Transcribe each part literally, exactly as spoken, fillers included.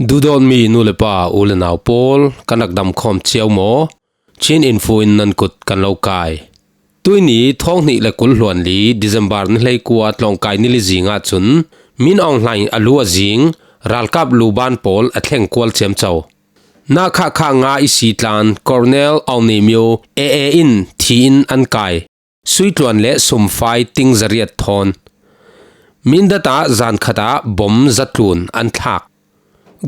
Duhdawtmi nu le pa, u le nau pawl, kan rak dam khawm cio maw? Chin Info in nan kut kan lo kai. Tuini thawng hnih le kul hluan li December ni hleikua tlawngkai ni li zingah cun Min Aung Hlaing a lu a zing, ralkap luban pawl a thleng kual ciamco. Nakhakha nga i si tlan Colonel Aung Naing Myo A A in thi in an kai. Suitluan le sumfai ting zariat thawn. Mindat ah zan khat ah bom zatlun an thlak.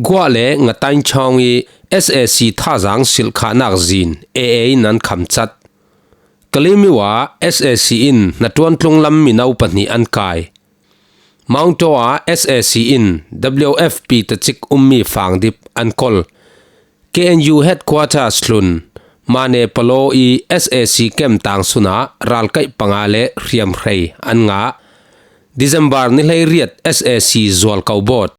Guah le Ngatain Chawng i S A C thazang silhkhahnak zin A A in an khamcat. Kalemyo ah S A C in hnaṭuan tlunglam mino pahnih an kai. Mawngtaw ah S A C in W F P tacik ummi fangdip an kol. K N U headquarters hlun Mane Palo i S A C kem tangsun ah ralkaih panga le hriamhrei an ngah. December ni hleiriat S A C zualko bawt.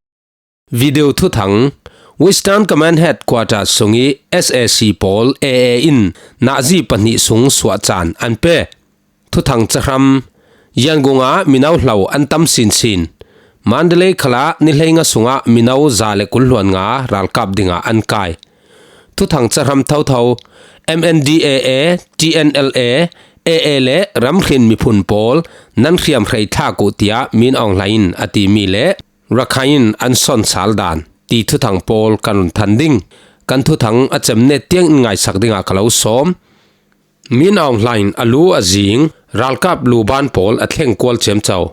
Video thuthang. Western Command Headquarters sung i S A C pawl A A in nazi pahnih sung suahcaan an pe. Thuthang cahram. Yangon ah mino hlo an tam sinsin. Mandalay khal ah ni hleinga sungah mino za le kul hluan nga ralkap dingah an kai. Thuthang cahram thotho. M N D A A, T N L A, A A le ramhrin miphun pawl nan hriamhrei thlak uh, tiah Min Aung Hlaing in a timi le Rakhine in an son sal dan ti thuthang pawl kan run than ding. Kan thuthang a cem net tiang in ngaisak dingah ka lo sawm. Min Aung Hlaing a lu a zing, ralkap luban pawl a thleng kual ciamco.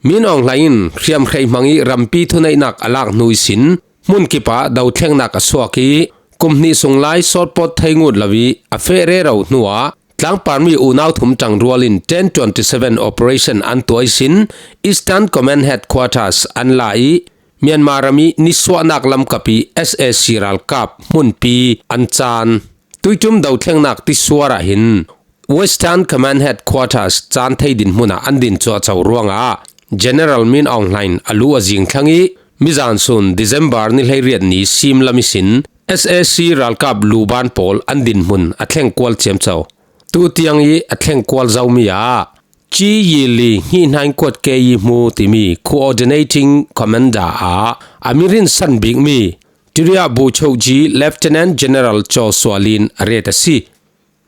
Min Aung Hlaing in hriamhrei hmang i rampi thuneihnak a lak hnu ihsin hmunkip ah dothlengnak a suak i kum hnih sung lai sawtpawt thei ngut lo i a feh rero hnuah tlangparmi unau thum ṭangrual in ten twenty seven operation an tuah ihsin Eastern Command Headquarters an la i Myanmar ram i nisuahnak lamkap i S A C ralkap hmunpi an caan. Tuiṭum dothlengnak tisuar ah hin Western Command Headquarters caan thei dinhmun ah an din cuahco ruangah General Min Aung Hlaing a lu a zing thlang i mizan sun December ni hleiriat ni sim lam ihsin S A C ralkap luban pawl an dinhmun a thleng kual ciamco. Tu tiang i a thleng kual zomi ah Chi Yi Li Hni Hnaing Kuat Ke Yi Hmu timi Coordinating Commander ah a mi rinsan bikmi Tiriah Buchokji Lieutenant General Chaw Sua Lin a ret a si.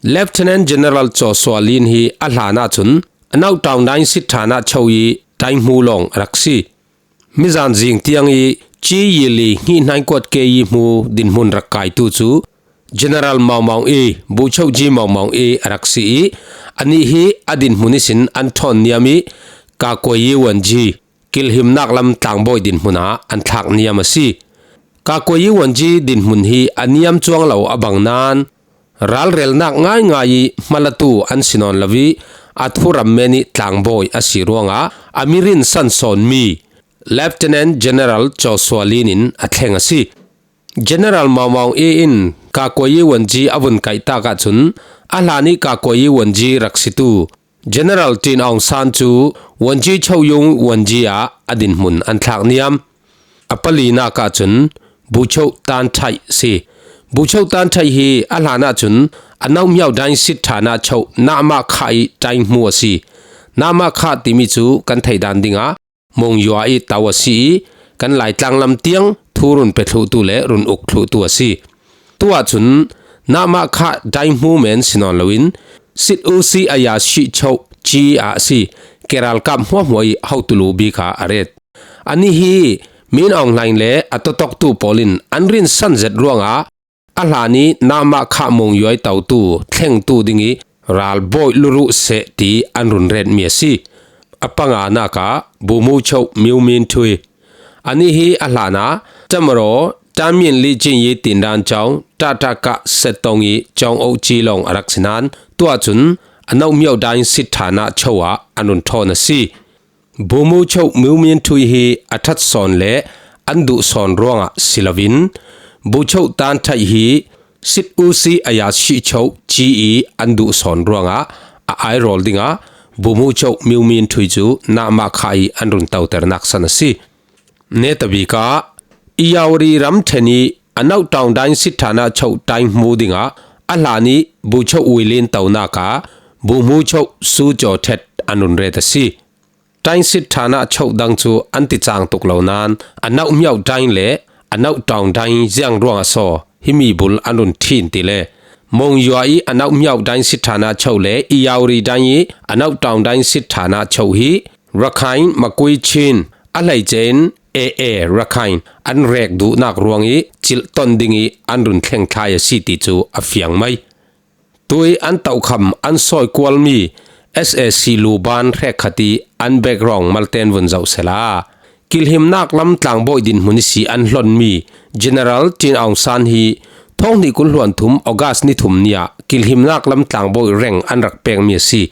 Lieutenant General Chaw Sua Lin hi a hlan ahcun a Nauh Taung Daing sitṭhan ah cho i dainghmu lawng a rak si. Mizan zing tiang i Chi Yi Li Hni Hnaing Kuat Ke Yi Hmu dinhmun rak kaitu cu General Maung Maung E, Buchokji Maung Maung E a rak si i, anih hi a dinhmun ihsin an ṭhawn niam i, Kakuai Yi Wan Ji, kilhimnak lam tlangbawi dinhmun ah an thlak niam a si. Kakuai Yi Wan Ji dinhmun hi a niam cuang lo a bang nain, ralrelnak ngaingai i hmalatu an si nawn lo i, a thuram men i tlangbawi a si ruangah a mi rinsan sawnmi Lieutenant General Chaw Sua Lin in a thleng a si. General Maung Maung E in Kakuai Yi Wan Ji a vun kaihtak ahcun a hlan i Kakuai Yi Wan Ji rak situ General Tin Aung San cu Wan Ji Cho Yung Wan Ji ah a dinhmun an thlak niam. A palinak ahcun Bucho Tan Thaih si. Bucho Tan Thaih hi a hlan ahcun a Nauh Myaw Daing sitṭhan ah cho Nah Mah Khah i dainghmu a si. Nah Mah Khah timi cu kan theihdan dingah Mung Yua i to a si i kan Laitlang lam tiang thu run pe thluhtu le run uk thluhtu a si. Tu ahcun Nah Mah Khah dainghmu men si nawn loin Sit U Si Aya Shih Cho Ci ah a si. Keralkap hmuahhmuah i hotu lu bik ah a ret. Anih hi Min Aung Hlaing le a totoktu pawl in an rinsan zet ruangah a hlan i Nah Mah Khah Mung Yua i totu thlengtu ding i ralbawi luruh seh ti an run retmi a si. A panganak ah Bumu Cho Myu Min Thui. Anih hi a hlan ah Tamaro Tamyin Li Cin Yi Tindan Cawng, Tataka Setong i Cawng Oh Ci lawng a rak si nain, tu ahcun a Nauh Myaw Daing sitṭhan ah cho ah an run ṭhawn a si. Bumu Cho Myu Min Thui hi a ṭhat sawn le an duh sawn ruangah si loin, Bucho Tan Thaih hi Sit U Si Aya Shih Cho Ci i an duh sawn ruangah a airawl dingah Bumu Cho Myu Min Thui cu Nah Mah Khah i an run toternak san a si. Netabik ah Irrawaddy ramṭhen i a Nauh Taung Daing sitṭhan ah cho dainghmu dingah a hlan i Bucho Win Lin tonak ah Bumu Cho Su Caw Thet an run ret a si. Daing sitṭhan ah cho dang cu an ti cang tuk lo nain a Nauh Myaw Daing le Anau Taung Daing ziang ruang a saw himi bul an run thin ti le Monywa i Anau Myau Daing sit thana chau le Yauri Daing i Anau Taung Daing sit thana chau hi Rakhine Makui Chin a hleice in A A Rakhine an rek duhnak ruang i cilh ton ding i an run thleng thlai a si ti cu a fiang mai. Tui an tauhkham an sawi kualmi S A C luban hrekkhat i an background malten vun zoh sela kilhimnak lam tlangbawi dinhmun i si an hlonmi General Tin Aung San hi thawng hnih kul hluan thum August ni thum ni ah kilhimnak lam tlangbawi reng an rak pekmi a si.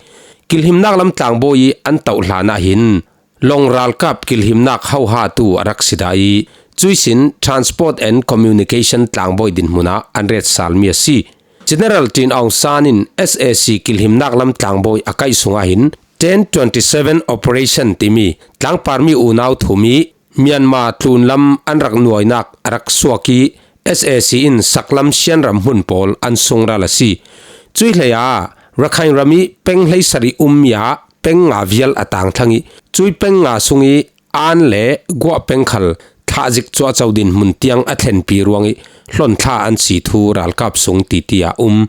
Kilhimnak lam tlangbawi i an tauh hlan ah hin long ralkap kilhimnak hohatu a rak si dah i cuisin Transport and Communication tlangbawi dinhmun ah an ret salmi a si. General Tin Aung San in S A C kilhimnak lam tlangbawi a kaih sungah hin ten twenty seven Operation timi tlangparmi unau thum i Myanmar tlunlam an rak nuainak a rak suak i S A C in saklam sianram hmun pawl an sungral a si. Cui hlei ah Rakhine ram i peng hleisarih ummi ah peng nga vial a tangthlang i cui peng nga sung i an le guah peng khal thlahzik cuahco dinhmun tiang a thlenpi ruang i hlonthla an si thu ralkap sung titi ah um.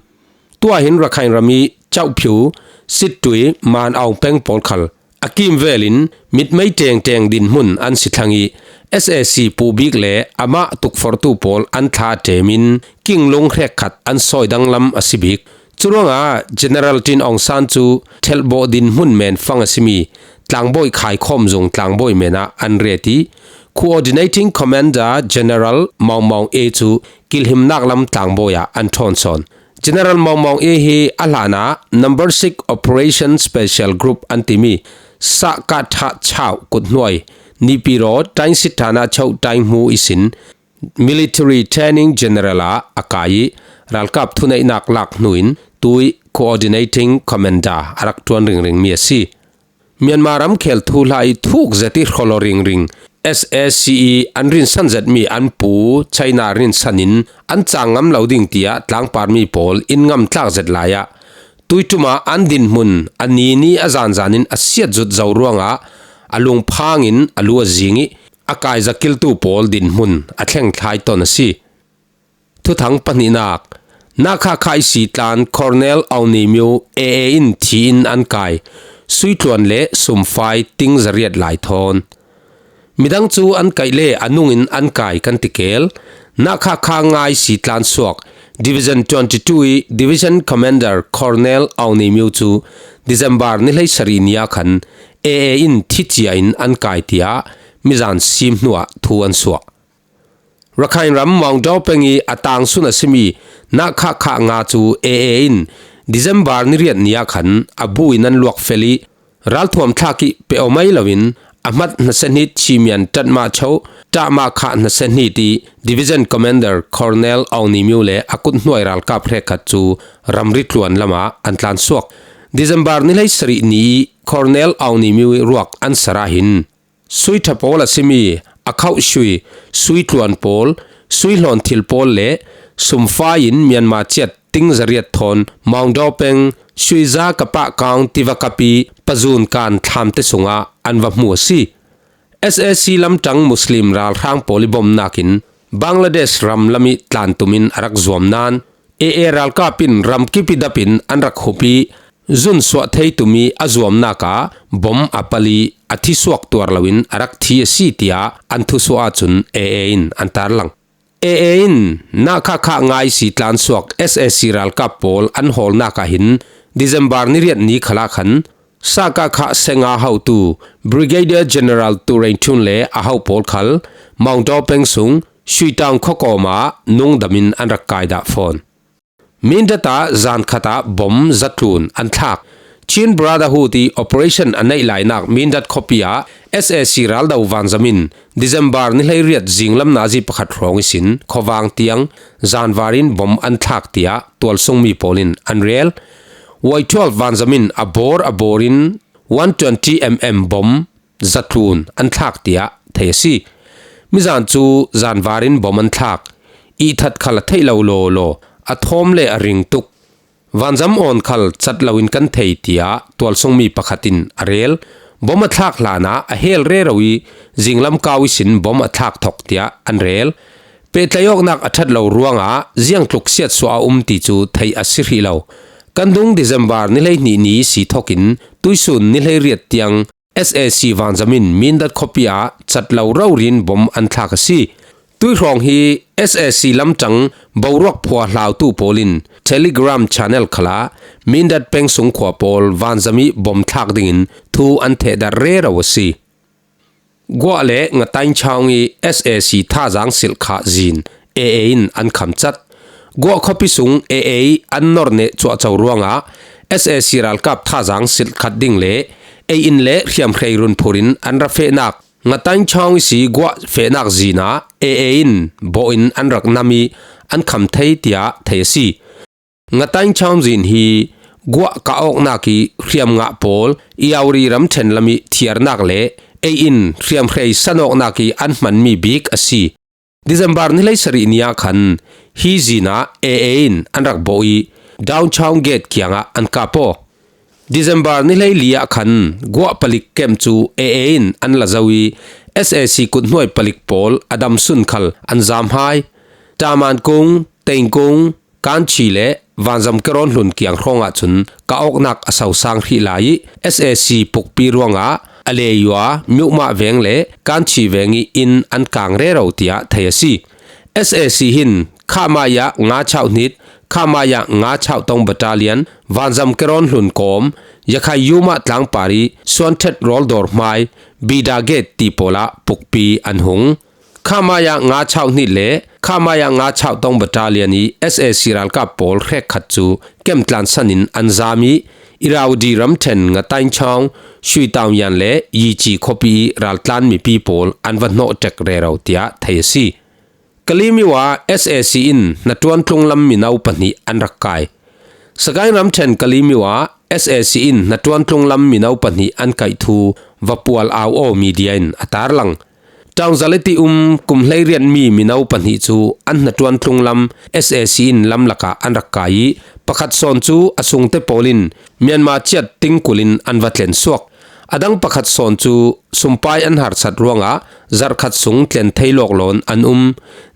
Tuah hin Rakhine ram i Chauhphiu, Sittui, Man Aung peng pawl khal a kimvel in mitmei tengteng dinhmun an si thlang i S A C pubik le amah tukfortu pawl an thla ṭem in kinglung hrekkhat an sawi danglam a si bik. Curuangah General Tin Aung San cu thelhbawh dinhmun menfang a simi tlangbawi khaikhawm zung tlangbawi men ah an ret i Coordinating Commander General Maung Maung A cu kilhimnak lam tlangbawi ah an ṭhawn sawn. General Maung Maung A hi a hlanah Number Six Operation Special Group an timi Sahkatha Chau kuthnuai Nipiro Taing sit thana chau Taing hmu ihsin Military Training General ah a kai i ralkap thuneihnak lak hnu in tui Coordinating Commander a rak ṭuan ringringmi a si. Myanmar ramkhel thuhla i thuk zet i hrawlaw ringring S A C i an rinsan zetmi an pu China rinsan in an cang ngam lo ding tiah tlangparmi pawl in ngamtlak zet lai ah tuiṭum ah an dinhmun a ni ni a zanzan in a siat zut zo ruangah a lungphang in a lu a zing i a kaizakiltu pawl dinhmun a thlengthlai ton a si. Thuthang pahnihnak. Nakha khaisi tlan Colonel Aung Ni Myo A A in thi in an kai. Suitluan le sumfai ting zariat lai thawn. Midang cu an kaih le a nung in an kai kan ti kel. Nakha kha ngai si tlan suak Division twenty two i Division Commander Colonel Aung Ni Myo cu December ni hleisarih ni ah khan A A in thi cia in an kai tiah mizan sim hnuah thu an suah. Rakhine ram Maungdaw peng i a tangsun a simi Nakha kha nga cu A A in December ni riat ni ah khan a bu in an luak fel i ralthuam thlak i peuh mai loin a hmat hnasehnit chimian ṭatmah cho ṭahmah kha hnasehnit i Division Commander Colonel Aung Ni Myo le a kut hnuai ralkap hrekkhat cu ramri tluan lamah an tlansuak. December ni hleisarih ni i Colonel Aung Ni Myo i ruak an sar ah hin Sui ṭha pawl a simi a khauh sui, sui tluan pawl, sui hlawn thil pawl le sumfai in Myanmar ciat ting zariat thawn Maungdaw peng, sui za kapah kaung tiva kapi pazun kan thlamte sungah an va hmu a si. S A C lamṭang Muslim ralhrang pawl i bomnak in Bangladesh ram lam i tlantum in a rak zuam nain A A ralkap in ramkip i dap in an rak hup i zunsuah thei tum i a zuamnak ah bom a pal i a thisuak tuar loin a rak thi a si tiah an thusuah ahcun A A in an tarlang. A A in Nakha kha ngai si tlansuak S A C ralkap pawl an hawlnak ah hin December ni riat ni khalah khan Sakha senga hotu Brigadier General Turein Thun le a ho pawl khal Maungdaw peng sung Suitang khuakawm ah nungdam in an rak kai dah fawn. Mindat ah zan khat ah bom zatlun an thlak. Chin Brotherhood i operation a neih lainak Mindat khuapi ah S A C raldo vanzam in December ni hleiriat zinglam nazi pakhat hrawng ihsin khuavang tiang zanvar in bom an thlak tiah tualsungmi pawl in an rel. Y twelve vanzam in a bawr a bawr in one twenty mm bom zatlun an thlak tiah thei a si. Mizan cu zanvar in bom an thlak. Ihthat khal a theih lo lawlaw a thawm le a ring tuk. Vanzam awn khal cat loin kan thei tiah tualsungmi pakhat in a rel. Bom a thlak hlanah a hel rero i zinglam kau ihsin bom a thlak thok tiah an rel. Pehtlaih awknak a ṭhat lo ruangah ziangtluk siatsuah a um ti cu theih a si hrih lo. Kan dung December ni hleihnih ni si thokin tuihsun ni hleiriat tiang S A C vanzam in Mindat khuapi ah cat lo rori in bom an thlak a si. Tuihrawng hi S A C lamṭang boruak phuah hlautu pawl in Telegram channel khalah Mindat peng sung khua pawl vanzam ih bom thlak dingin thu an thehdarh rero a si. Guah le Ngataingchaung ih S A C thazaang silhkhah zin A A in an khamcat. Guah khuapi sung A A an norneh cuahco ruangah S A C ralkap thazaang silhkhat ding le ei inn le hriamhrei runphur in an ra fehnak Ngataingchaung ihsi Guah fehnak zin ah A A in bawh in an rak nam ih an kham thei tiah thei a si. Ngataingchaung zin hi Guah kah awknak ih hriamngah pawl Yauri ramṭhen lam ih thiarnak le ei inn hriamhrei san awknak ih an hmanmi bik a si. December ni hleisarih ni ah khan hi zin ah A A in an rak bawh ih Downtown Gate kiangah an kap aw. December ni hleili ah khan Guah palik camp cu A A in an la zo ih S A C kuthnuai palik pawl a damsun khal an zam hai. Taman Kung, Tein Kung, Kanchi le Vanzam Kerawn hlun kiang hrawng ahcun kah awknak a sosang hrih lai ih S A C pukpi ruangah Aleyua, Myukmah veng le Kanchi veng ih inn an kang rero tiah thei a si. S A C hin Khamaya nga chauh hnit, Khamaya nga chauh tong battalion, Vanzam Kerawn hlun kawm, Yakhai Yuma tlangpar ih Suanthet rawldawr hmai, Bida Gate ti pawl ah pukpi an hung. Khamaya nga chauh hnit le Khamaya nga chauh tong battalion ih S A C ralkap pawl hrekkhat cu camp tlansan in an zam ih Iraudi ramṭhen Ngataingchaung, Shuitaungyan le Yici khuapi ih raltlan mipi pawl an va hnawh ṭek rero tiah thei a si. Kalimiu ah S A C in hnaṭuan tlunglam mino pahnih an rak kai. Sagaing ramṭhen Kalimiu ah S A C in hnaṭuan tlunglam mino pahnih an kaih thu va pual au aw media in a tarlang. Ṭaungzal ih ti um kum hleiriatmi mino pahnih cu an hnaṭuan tlunglam S A C in lamlak ah an rak kai ih pakhat sawn cu a sungte pawl in Myanmar ciat tingkul in an va tlen suak. A dang pakhat sawn cu sumpai an harsat ruangah zarhkhat sung tlen thei lawklawn an um.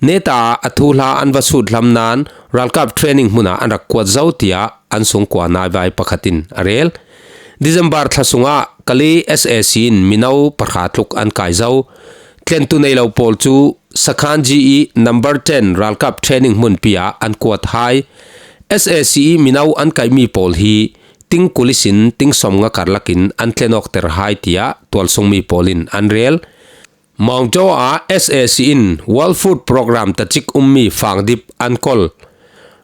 Neta ah a thuhla an va sut hlam nain ralkap training hmun ah an rak kuat zo, tiah an sungkua naivai pakhat in a rel. December thla sungah Kale S A C in mino pahra tluk an kai zo. Tlentu nei lo pawl cu Sakhanji ih number ten ralkap training hmunpi ah an kuat hai. S A C ih mino an kaihmi pawl hi tingkul ihsin ting sawmnga karlak in an tlen awkter hai, tiah tualsungmi pawl in an rel. Mawngdaw ah S A C in World Food Programme tacik ummi fangdip an kol.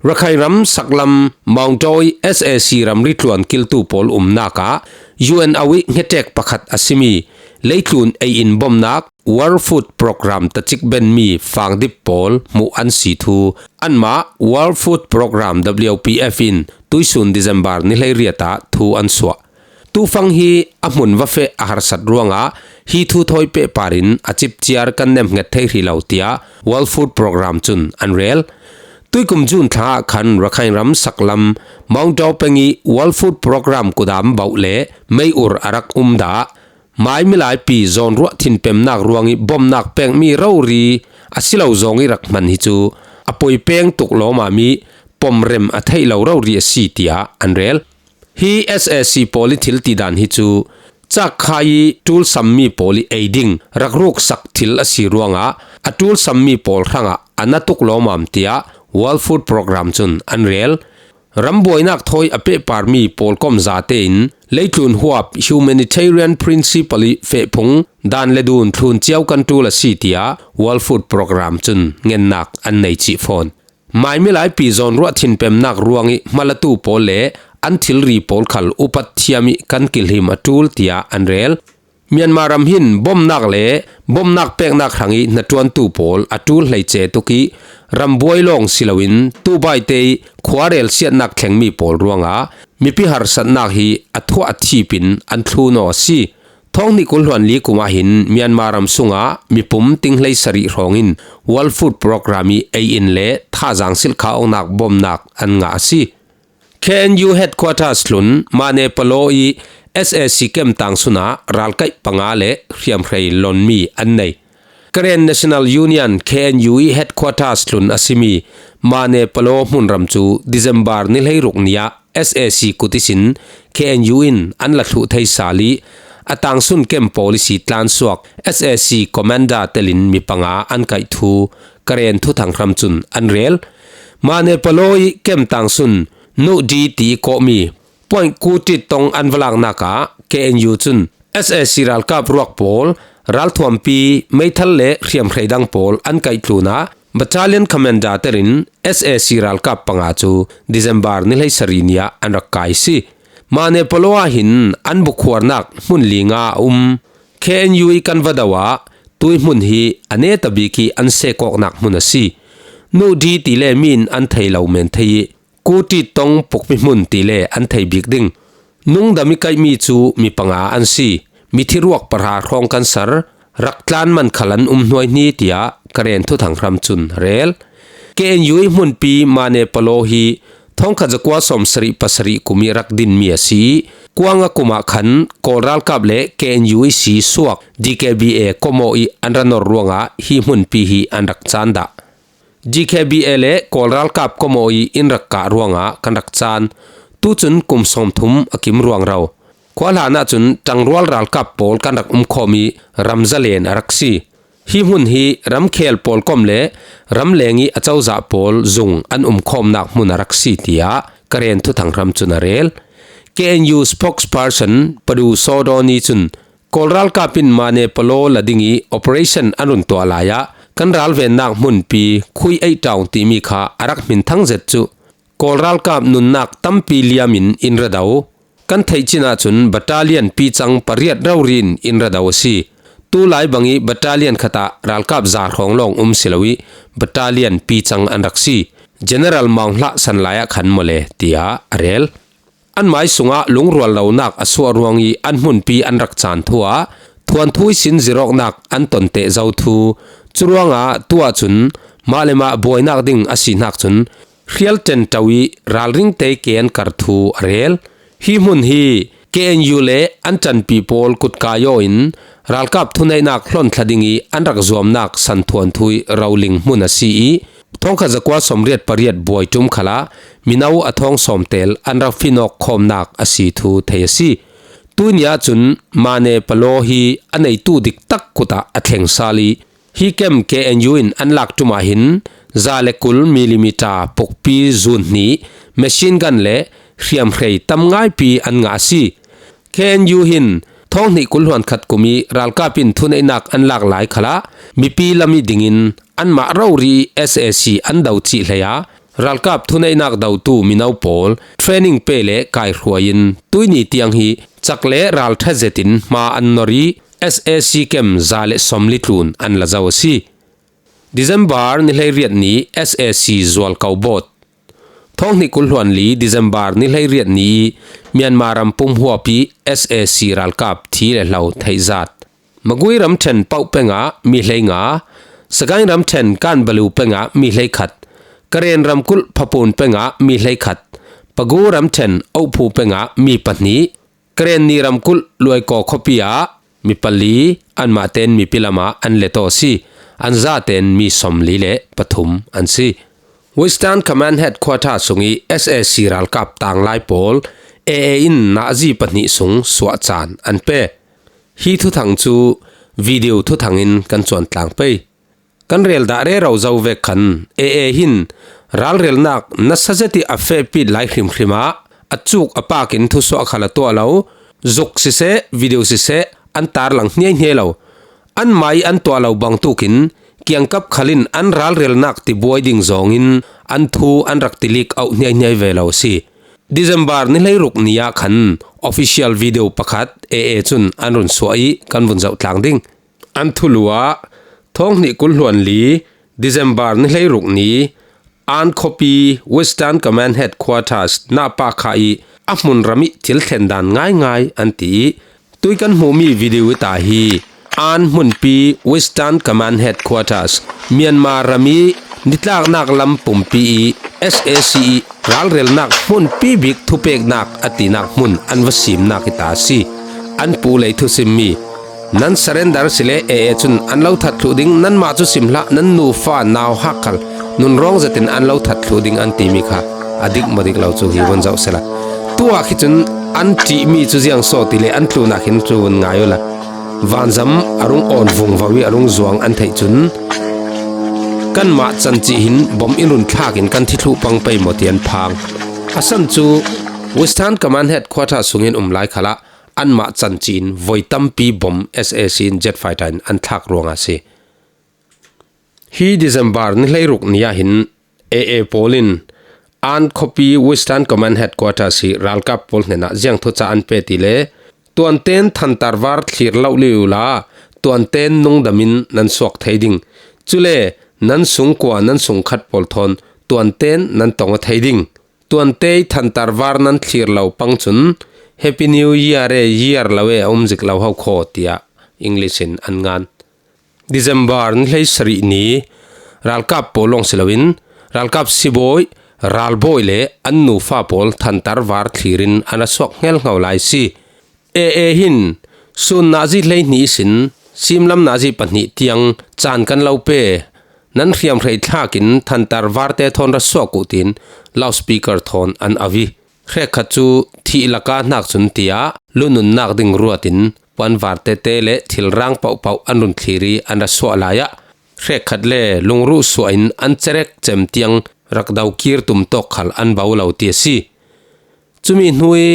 Rakhine ram saklam Mawngdaw ih S A C ramri tluan kiltu pawl umnak ah U N O ih hngetek pakhat a simi leitlun ei-in bomnak World Food Programme tacik benmi fangdip pawl hmuh an si thu anmah World Food Programme, W P F, in tuihsun December ni hleiriat ah thu an suah. Tufang hi a hmun va feh a harsat ruangah hi thu thawi pehpar in a cipciar kan nemhnget thei hrih lo, tiah World Food Programme cun an rel. Tuikum June thla ah khan Rakhine ram saklam Mawngdaw peng ih World Food Programme kudam bauh le mei-ur a rak um dah. Mai milaipi zawnruah thinpemnak ruangih bomnak pekmi rori a si lo zawng ih rak hman hi cu a poi peng tuk lawmam ih pom rem a theih lo rori a si, tiah an rel. Hi S A C pawl ih thil tidan hi cu cakkhai ih ṭulsammi pawl ih ei ding rak ruksak thil a si ruangah a ṭulsammi pawl hrangah a na tuk lawmam, tiah World Food Programme cun an rel. Rambuainak thawi a pehparmi pawlkom zate in leitlun huap humanitarian principle ih fehphung dan le dun thlun cio kan ṭul a si, tiah World Food Programme cun ngennak an nei cih fawn. Mai milaipi zawnruah thinpemnak ruangih hmalatu pawl le an thilri pawl khal upat thiam ih kan kilhim a ṭul, tiah an rel. Myanmar ram hin bomnak le bomnak peknak hrangih hnaṭuantu pawl a ṭul hleice tuk ih rambuai lawng si loin tubaite ih khuarel siatnak thlengmi pawl ruangah mipi harsatnak hi a thuah a thip in an thlun aw a si. Thawng hnih kul hluan li kum ah hin Myanmar ram sungah mipum ting hleisarih hrawngin World Food Programme ih ei-in le thazaang silhkhah awknak bomnak an ngah a si. K N U headquarters hlun Manepalo ih S A C camp tangsun ah ralkaih panga le hriamhrei lonmi an nei. Karen National Union, K N U, i headquarters tlun a simi Mane Palo hmunram cu December ni hleiruk ni ah S A C kut ihsin K N U in an la thluh thei sal i a tangsun kem policy tlansuak S A C commander telin mi panga an kaih thu Karen thuthang hram cun an rel. Mane Palo i kem tangsun Nuh Di ti i kawhmi point kutit tong an va laknak ah K N U cun S A C ralkap ruak pawl, ralthuampi, meithal le hriamhrei dang pawl an kaih tlun ah Battalion Commander terin S A C ralkap panga cu December ni hleisarih ni ah an rak kai si. Mane Palo ah hin an bukhuarnak hmun li nga a um. K N U i kan va do ah tui hmun hi a neta bik i an sehkawknak hmun a si. Nuh Di ti le mi in an thei lo men thei i Kutit tong pukmi hmun ti le an thei bik ding. Nungdam i kaihmi cu mi panga an si. Mithi ruak pahra hrawng kan sar, rak tlan man khal an um hnuaihni, tiah Karen thuthang hram cun rel. K N U i hmunpi Mane Palo hi thongkhat zakua sawmsarih pasarih kum i rak dinmi a si i, kuang a kum ah khan Kawl ralkap le K N U i si suak D K B A komaw i an ra nor ruangah hi hmunpi hi an rak caan dah. D K B A le Kawl ralkap komaw i in rak kah ruangah kan rak caan. Tucun kum sawmthum a kim ruangro. Khua hlan ahcun ṭangrual ralkap pawl kan rak umkhawm i ram zalen a rak si. Hi hmun hi ramkhel pawl kom le ramleng i acozah pawl zung an umkhawmnak hmun a rak si, tiah Karen thuthang hram cun a rel. K N U spokesperson Padu Sawdawni cun Kawl ralkap in Mane Palo la ding i operation an run tuah lai ah kan ralvennak hmunpi Khui Eih Ṭaung timi kha a rak hminthang zet cu Kawl ralkap nunnak tampi liam in in ra do. Kan theih chin ahcun battalion picang pariat rori in in ra do a si. Tulai bang i battalion khat ah ralkap za hrawng lawng um si lo i battalion picang an rak si. General Maung Hlah san lai ah khan maw le, tiah a rel. Anmai sungah lungrual lonak a suah ruang i an hmunpi an rak caan thu ah thuanthu ihsin zirawknak an ton teh zo thu. Curuangah tu ahcun mah le mah buainak ding a si hnak cun hrial ṭenṭo i ralring te ke an kar thu a rel. Hi hmun hi K N U le an ṭanpi pawl kutkai aw in ralkap thuneihnak hlon thla ding i an rak zuamnak san thuanthu i roling hmun a si i, thongkhat zakua sawmriat pariat buai ṭum khalah mino a thawng sawm tel an rak finawk khawmnak a si thu thei a si. Tuini ahcun Mane Palo hi a neitu diktak kut ah a thleng sal i, hi kem K N U in an lak ṭum ah hin za le kul millimeter pukpi zun hnih, machine gun le hriamhrei tam ngaipi an ngah a si. K N U hin thawng hnih kul hluan khat kum i ralkap in thuneihnak an lak lai khalah mipi lam i dingin anmah rori S A C an do cih hlei ah ralkap thuneihnak dotu mino pawl training pe le kaihruai in tuini tiang hi cak le ralṭha zetin hma an nor i S A C kem za le sawmli tlun an la zo a si. December ni hleiriat ni S A C zualko bawt. Thawng hnih kul hluan li December ni hleiriat ni i Myanmar ram pum huap i S A C ralkap thi le hlo theihzat. Magui ramṭhen Pauh peng ah mi hleinga, Sagaing ramṭhen Kanbalu peng ah mi hleikhat, Karen ramkulh Phapun peng ah mi hleikhat, Pagu ramṭhen Ohphu peng ah mi pahnih, Karen ni ramkulh Luaikaw khuapi ah mi pali, anmah ten mipi lam ah an let aw si, an zaten mi sawmli le pathum an si. Western Command Headquarter sung i S A C ralkap tanglai pawl A A in nazi pahnih sung suah caan an pe. Hi thuthang cu video thuthang in kan cuan tlang pei. Kan rel dah rero zo vek khan A A hin ralrelnak nasa zet i a fehpit lai hrimhrim ah a cuk a pak in thusuah khal a tuah lo, zuk siseh, video siseh, an tarlang hniaihniai lo. Anmah i an tuah lo bangtuk in kiangkap khal in an ralrelnak tibuai ding zawng in an thu an rak tilik auh hniaihniai ve lo a si. December ni hleiruk ni ah khan official video pakhat A A cun an run suah i kan vun zoh tlang ding. An thulu ah thawng hnih kul hluan li December ni hleiruk ni An khuapi Western Command Headquarters nahpah kha i a hmunram i thil thlen dan ngaingai an ti i, tui kan hmuhmi video i ta hi An hmunpi Western Command Headquarters, Myanmar ram i nitlaknak lam pumpi i S A C i ralrelnak hmunpi bik thupeknak a tinak hmun an va simnak i ta a si. An pu lei thusimmi Nan surrender sile A A cun an lo that thluh ding, nanmah cu sim hlah, nan nufa nauhak khal nunrawng zetin an lo that thluh ding an timi kha a dik maw dik lo cu hi von zoh sela. Tu ah khi cun an ṭihmi cu ziang so ti le an tlunah khin cu von ngai ula. Vanzam a rung awn vungvo i a rung zuang an theih cun kanmah cancih hin bom in run thlak in kan thi thluh pang pei maw ti an phang. A san cu Western Command Headquarter sungin um lai khalah anmah cancih in voi tampi bom S A C in jet fighter in an thlak ruangah a si. Hi December ni hleiruk ni ah hin A A pawl in An khuapi Western Command Headquarters hi ralkap pawl hnenah ziang thuca an pe ti le tuanten thantar var thlir lo liu la tuanten nungdam in nan suak thei ding. Cule nan sungkua nan sungkhat pawl thawn tuanten nan tong a thei ding. Tuantei thantar var nan thlir lo pang cun Happy New Year e, year lo e a um zik lo ho khaw, tiah English in an ngan. December ni hleisarih ni ralkap pawl lawng si loin ralkap sibawi, ralbawi le an nufa pawl thantar var thlirin an ra suak hngelhngo lai si. A A hin sun nazi hleihnih ihsin simlam nazi pahnih tiang caan kan lo pe, nan hriamhrei thlakin thantar varte thawn ra suak uh tiin loudspeaker thawn an au i, hrekkhat cu thih laka hnak cun tiah lununnak ding ruatin puanvar tete le thilrang pohpoh an run thlir i an ra suah lai ah hrekkhat le lungruh suah in an cerek cem tiang rak do kir tum tawk khal an bo lo ti a si. Cumi hnu i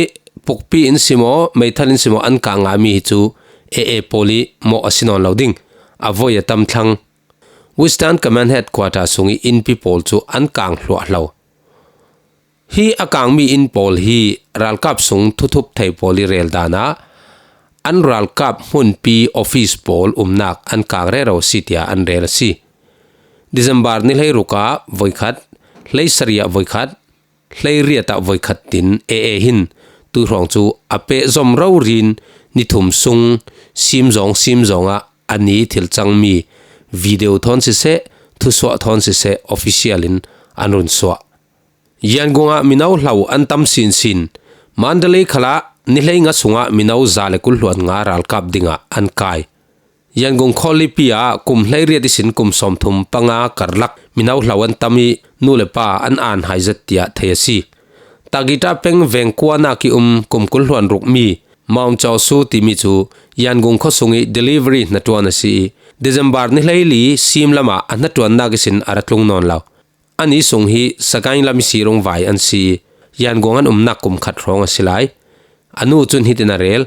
pukpi in si maw, meithal in si maw an kah ngahmi hi cu A A pawl i mawh a si nawn lo ding. A voi a tam thlang. Western Command Headquarter sung i innpi pawl cu an kang hluahhlo. Hi a kangmi inn pawl hi ralkap sung thuthup thei pawl i rel dan ah an ralkap hmunpi office pawl umnak an kang rero a si tiah an rel a si. December ni hleiruk ah voikhat, hleisarih ah voikhat, hleiriat ah voikhat tin A A hin tuihrawng cu a pehzom rori in ni thum sung simzawng simzawng ah a ni thil cangmi video thawn siseh, thusuah thawn siseh official in an run suah. Yangon ah mino hlo an tam sinsin. Mandalay khalah ni hleinga sungah mino za le kul hluan nga ralkap dingah an kai. Yangon khawlipi ah kum hleiriat ihsin kum sawmthum panga karlak mino hlo an tam i nu le pa an an hai zet tiah thei a si. Tagita peng vengkuanak i um kum kul hluan rukmi Maung Chaw Su timi cu Yangon khuasung i delivery hnaṭuan a si i December ni hleili simlam ah a hnaṭuannak ihsin a ra tlung nawn lo. Ani sung hi Sagaing lam i sirung vai an si i Yangon an umnak kum khat hrawng a si lai. A nu cun hitin a rel.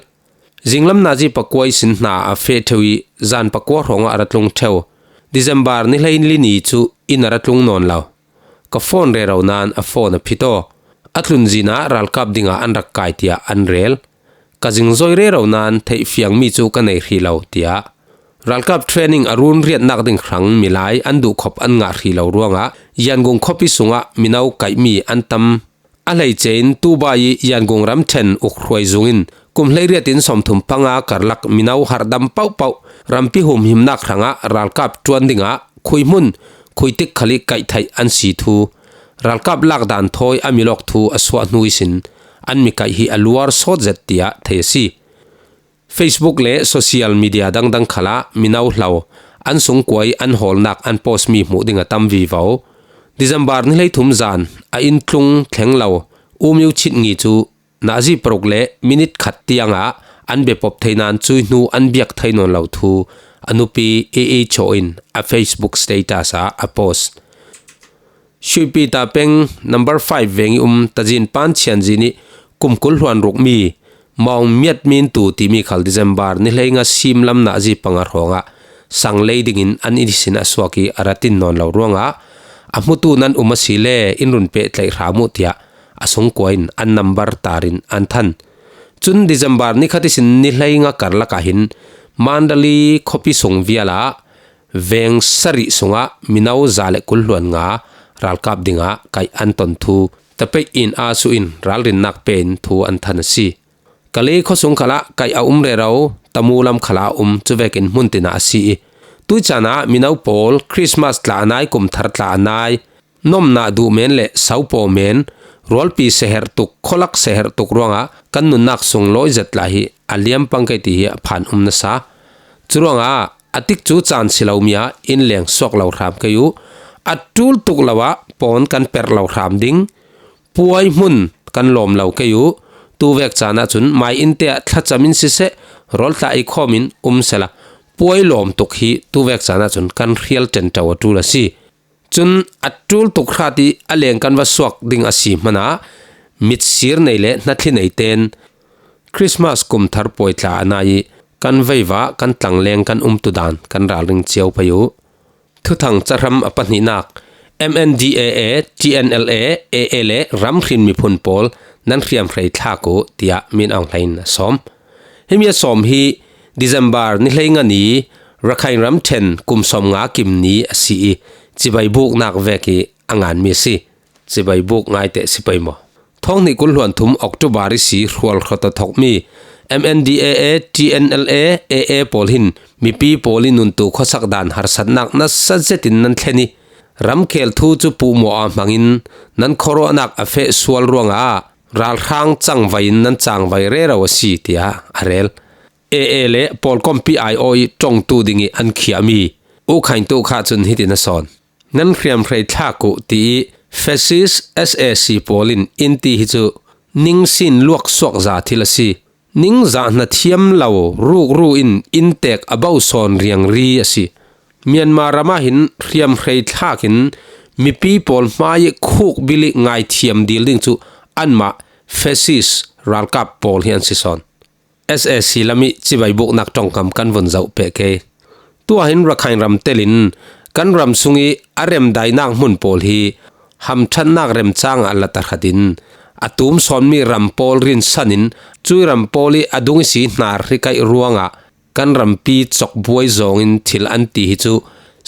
Zinglam nazi pakua ihsin hna a feh ṭheu i zan pakua hrawngah a ra tlung ṭheu. December ni hleili ni cu inn a ra tlung nawn lo. Ka phone rero nain a phone a phit aw. A tlunzin ah ralkap dingah an rak kai tiah an rel. Ka zingzoi rero nain theihfiangmi cu ka nei hrih lo, tiah. Ralkap training a run riatnak ding hrang milai an duhkhop an ngah hrih lo ruangah Yangon khuapi sungah mino kaihmi an tam. A hleice in Tubai i Yangon ramṭhen uk hruai zung in kum hleiriat in sawmthum panga karlak mino harhdam pohpoh rampi humhimnak hrangah ralkap ṭuan dingah khuihmun khuitik khal i kaih theih an si thu, ralkap lakdan thawi a milawk thu a suah hnu ihsin an mikaih hi a luar sawt zet tiah thei a si. Facebook le social media dangdang khalah mino hlo an sungkuai an hawlnak an post mi hmuh ding a tam vivo. December ni hleithum zan a inn tlung thleng lo U Myo Chit Ngi cu nazi paruk le minit khat tiangah an biapop thei nain cui hnu an biak thei nawn lo thu a nupi A A Chaw in a Facebook status ah a post. Shuipita peng number five veng i um Tazin Pan Chian Zin i kum kul hluan rukmi Maung Miat Min Tu timi khal December ni hleinga simlam nazi panga hrawngah sang lei dingin an inn ihsin a suak i a ra tin nawn lo ruangah a hmutu nan um a si le in run peh tlaih hram uh tiah a sungkua in an nambar tarin an than. Cun December ni khat ihsin ni hleinga karlak ah hin Mandalay khuapi sung vial ah veng sarih sungah mino za le kul hluan nga ralkap dingah kaih an ton thu tapeih in a suh in ralrinnak pein thu an than a si. Kalay khuasung khalah kaih a um rero, Tamu lam khalah a um, cuvekin hmun tinah a si i, tuicaan ah mino pawl Christmas tla a nai, kumthar tla a nai, nomna duh men le saupaw men, rualpi seherh tuk, khualak seherh tuk ruangah kan nunnak sung lawi zet lai hi a liam pang kei ti hi a phan um nasa. Curuangah a tikcu caan si lo mi ah inn leng suak lo hram kei uh. A ṭul tuk lo ah pawn kan perh lo hram ding. Puai hmun kan lawm lo kei uh. Tuvek caan ahcun mai innte ah thlacam in siseh, rawltla ei khawm in um sehla, puai lawm tuk hi tuvek caan ahcun kan hrial ṭenṭo a ṭul a si. Cun a ṭul tuk hrat ih a leng kan va suak ding a si hmanah mitsir nei le hnathli nei ten Christmas kum thar puai tla a nai ih kan veiva kan tlangleng kan umtu daan kan ralring cio pei uh. Thuthang cahram a pahnihnak, M N D A A, T N L A, A A le ramhrin miphun pawl nan hriamhrei thlak uh, tiah Min Aung Hlaing in a sawm. Himi a sawm hi December ni hleinga ni, Rakhine ramṭhen kum sawmnga kim ni a si ih, cibai buknak vek ih a nganmi a si. Cibai buk ngaite si pei maw? Thawng hnih kul hluan thum October ihsi hrual hrawt a thokmi M N D A A, T N L A, A A pawl hin mipi pawl ih nuntu khuasak daan harsatnak nasa zetin nan thlen ih, ramkhel thu cu puhmawh ah hmangin nan khuaruahnak a feh sual ruangah ralhrang cangvai in nan cangvai rero a si, tiah a rel. A A le pawlkompi aiawh ih ṭongtu dingih an khiahmi U Khaing Tu Kha cun hitin a sawn. Nan hriamhrei thlak uh, tiih fascist S A C pawl in in ti hi cu ningsin luaksuak za thil a si. Ningzah hna thiam lo rukru in inntek a bo sawn riangri a si. Myanmar ram ah hin hriamhrei thlak in mipi pawl hmai ih khuk bil ih ngaithiam dil ding cu anmah fascist ralkap pawl hi an si sawn. S A C lam ih cibai buknak ṭongkam kan vun zoh peh kei. Tuah hin Rakhine ram telin kan ram sungih a remdainak hmun pawl hi hamṭhatnak remcang ah la tahratin a tum sawnmi ram pawl rinsan in cui ram pawl ih a dung ihsi hnar hi kaih ruangah kan rampi cawkbuai zawngin thil an ti hi cu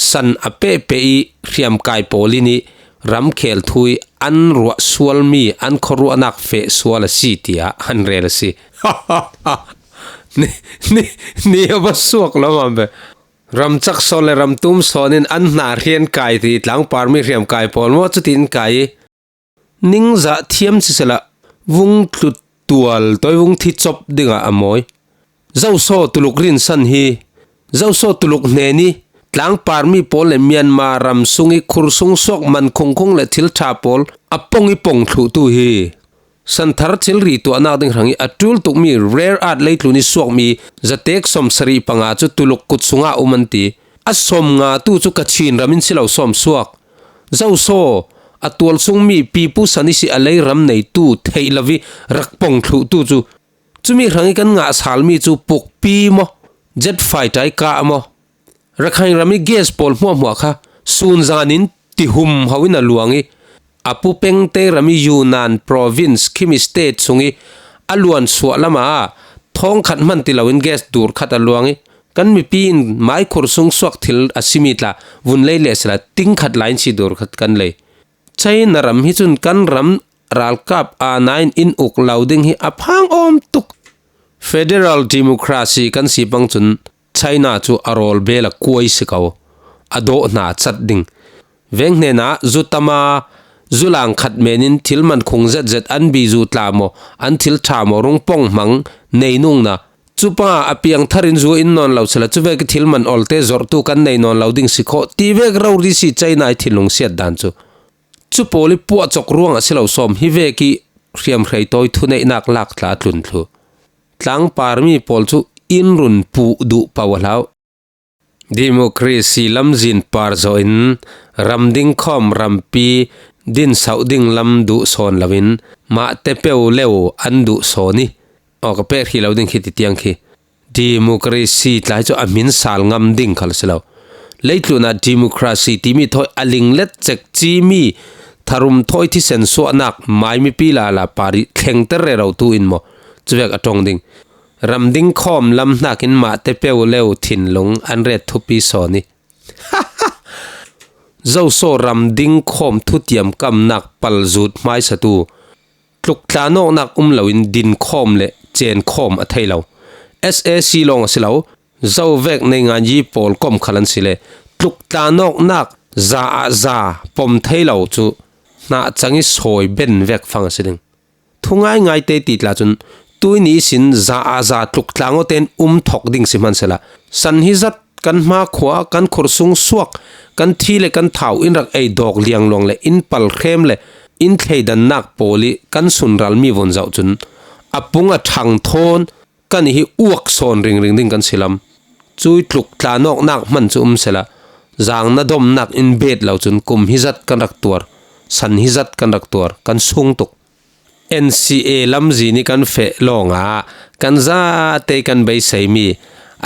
san a pehpeh ih hriamkai pawl in ih ramkhel thu ih an ruah sualmi an khuaruahnak feh sual a si, tiah an rel a si. Ni, ni, ni a va suak lo, mam pe. Ramcak sawn le ramtum sawn in an hna hrian kai ti tlangparmi hriamkai pawl maw cutin kai ih, ningzah thiam sisehla vung tlut tual toi vung thi cop dingah a mawi. Zoso Tuluk rinsan hi, Zoso Tuluk hnen ih tlangparmi pawl le Myanmar ram sungih khur sung suak man khungkhung le thil ṭha pawl a pong ih pong thluhtu hi. Santhar thilri tuahnak ding hrangih a ṭul tukmi rare earth leitlun ih suakmi zatek sawmsarih panga cu Tuluk kut sungah um an ti. A sawmnga tu cu Kachin ram in si lo sawm suak. Zoso a tualsungmi pipu san ihsi a lei ram neitu theih lo ih rak pong thluhtu cu, cumi hrangih kan ngah salmi cu pukpi maw, jet fighter ih kah maw, Rakhine ram ih gas pawl hmuahhmuah kha sunzan in tihum ho in a luang ih, a pu pengte ram ih Yunnan province Khimi state sungih a luan suah lamah thawngkhat hman ti loin gas dur khat a luang ih, kan mipi in maikhur sung suak thil a simi tla vun lei leh sehla tingkhat lai in si dur khat kan lei. China ram hi cun kan ram ralkap aa nain in uk lo ding hi a phang awm tuk. Federal democracy kan si pang cun China cu a rawl bel a kuai si ko, a dawh hna cat ding. Veng hnenah zu tama, zu lang khat men in thil man khung zetzet an bi zu tla maw, an thil ṭha maw rung pong hmang nei nungna. Cupa a piangthar in zu in nawn lo sehla, cuvek ih thil man olte zorhtu kan nei nawn lo ding si khawh, ti vek rori si China ih thinlung siat dan cu. Cu pawl ih puahcawk ruang a si lo sawm hi vek ih hriamhrei tawi thuneihnak lak tla a tlun thluh. Tlangparmi pawl cu in run puh duh paoh a hlau. Democracy lamzin par zawh in ram dingkhawm rampi din sauh ding lam duh sawn loin mahte peuh leu an duh sawn ih, awk a peh hrih lo ding khi ti tiang khi. Democracy tla hi cu a hmin sal ngam ding khal a si lo. Leitlun ah democracy timi thawi a linglet cek cimi tharum thawi thisen suahnak mai mipi lala par ih thlengter rero tu in maw cuvek a ṭong ding? Ram dingkhawm lam hnakin mahte peuh leu thinlung an ret thupi sawn ih, Zoso ram dingkhawm thutiam kamnak palzut hmaisatu, tluktlannawknak um loin dinkhawm le cenkhawm a thei lo. S A C lawng a si lo, zovek neinganyi pawl kom khal an si le tluktlannawknak za ah za pom thei lo cu hnahcang ih sawi ben vek fang a si ding. Thu ngaingai te ti tla cun Tui ni sin za a za tluk tlang awten um thawk ding si hmansela, san hi zat kan hma khua, kan khursung suak, kan thi le kan thau in rak ei dawk liang luang le in pal hrem le in thleidannak pawl i kan sunral mi vun zauh cun a pung a thang thawn kan i hi uak sawn ringring ding kan si lam. Cui tluk tlan awknak hman cu um sela, zang na domnak in bet lo cun kum hi zat kan rak tuar, san hi zat kan rak tuar, kan sung tuk. N C A lamzin i kan feh lawngah kan zate kan beiseimi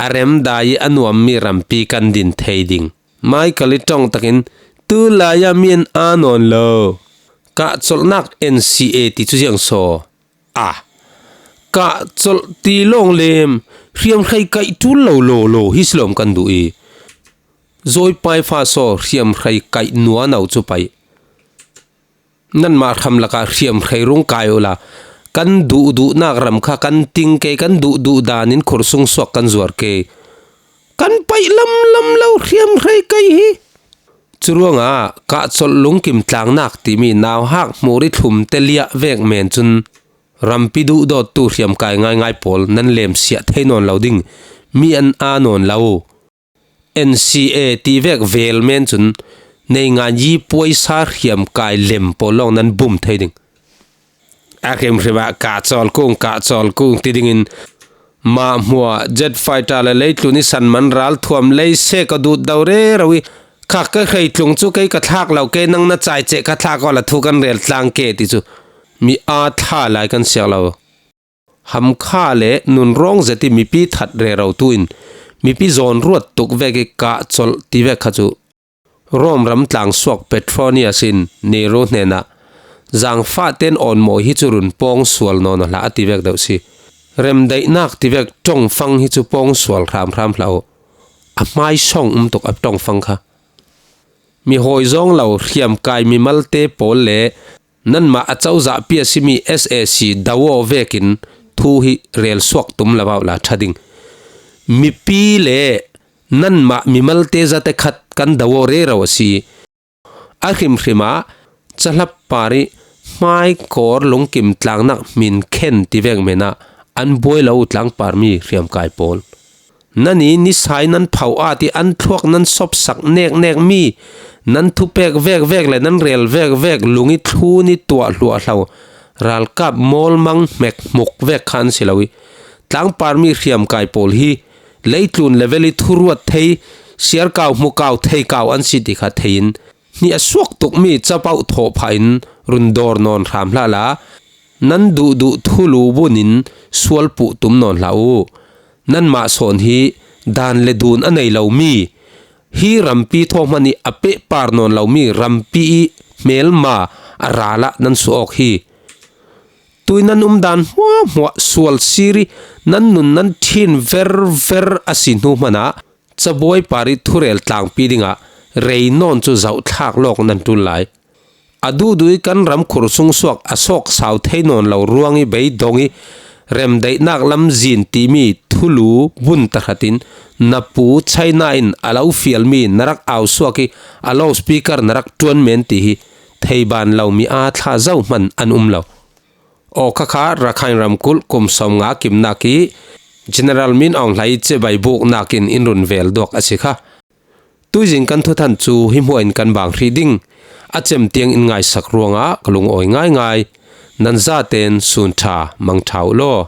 a remdai i a nuammi rampi kan din thei ding. Michael i ṭong takin, "Tulai ah mi an aa nawn lo. Kahcolhnak N C A ti cu ziang saw? Ah, kahcolh ti lawng lem, hriamhrei kaih ṭul lo law law hi si lawm kan duh i, zawipai fa saw hriamhrei kaih nuano cu paih. Nanmah hram lakah hriamhrei rung kai uhla, kan duhduhnak ram kha kan ting ke, kan duhduh dan in khursung suak kan zuar ke. Kan paih lamlam lo hriamhrei kaih hi. Curuangah kahcolh lungkim tlangnak timi nauhak hmur i thlum te liah vek men cun rampi duhdawttu hriamkai ngaingai pawl nan lemsiah thei nawn lo ding, mi an aa nawn lo. N C A ti vek vel men cun neingan yi puaisa hriamkai lem pawl lawng nan bum thei ding. A hrimhrim ah kahcolh kung, kahcolh kung ti dingin mah hmuah jet fighter le leitlun i san man ral thuam lei se ka dut do rero i, khak ka hrei tlung cu kei ka thlak lo, kei nang na cai ceh ka thlak awla thu kan rel tlang ke ti cu mi aa thla lai kan siak lo. Hamkha le nunrawng zet i mipi that rero tu in mipi zawn ruat tuk vek i kahcolh ti vek kha cu Rom ram tlang suak Petronius in Nero hnenah, "Zangfah ten awnmawi hi cu run pawng sual nawn aw hlah," a ti vek deuh si. Remdaihnak ti vek ṭongfang hi cu pawng sual hramhram hlah uh. A hmaisawng um tuk a ṭongfang kha. Mi hawi zawng lo hriamkai mimalte pawl le nanmah a cozahpi a simi S A C do aw vekin thu hi rel suak tum lo uh la ṭha ding. Mipi le nanmah mimalte zate khat kan do aw rero a si. A hrimhrim ah cahlap par i hmaikawr lungkim tlangnak hmin khen ti vek men ah an buai lo uh tlangparmi hriamkai pawl. Nan i nisai nan phauh ah ti an thluak nan sopsak neknek mi, nan thupek vekvek le nan rel vekvek lung i thlun i tuah hluahhlo ralkap mawlmang hmek hmuk vek kha an si lo i, tlangparmi hriamkai pawl hi leitlun level i thuruat thei, siarkau hmukau theikau an si ti kha thei in, hnih a suak tukmi capauh thawh phah in run dawr nawn hram hlah la, nan duhduh thulu bun in sual puh tum nawn hlah uh. Nanmah sawn hi dan le dun a nei lomi, hi rampi thawhhman i a pehpar nawn lomi rampi i hmelma a ral ah nan suah awk hi. Tui nan umdan hmuahhmuah sual sir i nan nun nan ṭhin verver a si hnu hmanah cabuai par i thurel tlangpi dingah rei nawn cu zohthlak lawk nan ṭul lai. A duhduh i kan ram khur sung suak a sawk sau thei nawn lo ruang i beidong i remdaihnak lamzin timi thulu bun tahratin na pu China in a lo fialmi na rak au suak i a loudspeaker na rak ṭuan men ti hi theiban lomi aa thla zohhman an um lo. Aw khakha Rakhine ramkulh kum sawmnga kimnak i General Min Aung Hlaing i cibai buknak in in run vel duak a si kha. Tuizing kan thuthan cu hi hmuah in kan bang hrih ding. A cem tiang in ngaisak ruangah ka lungawi ngaingai. Nan zaten sun ṭha, mang ṭha uh law.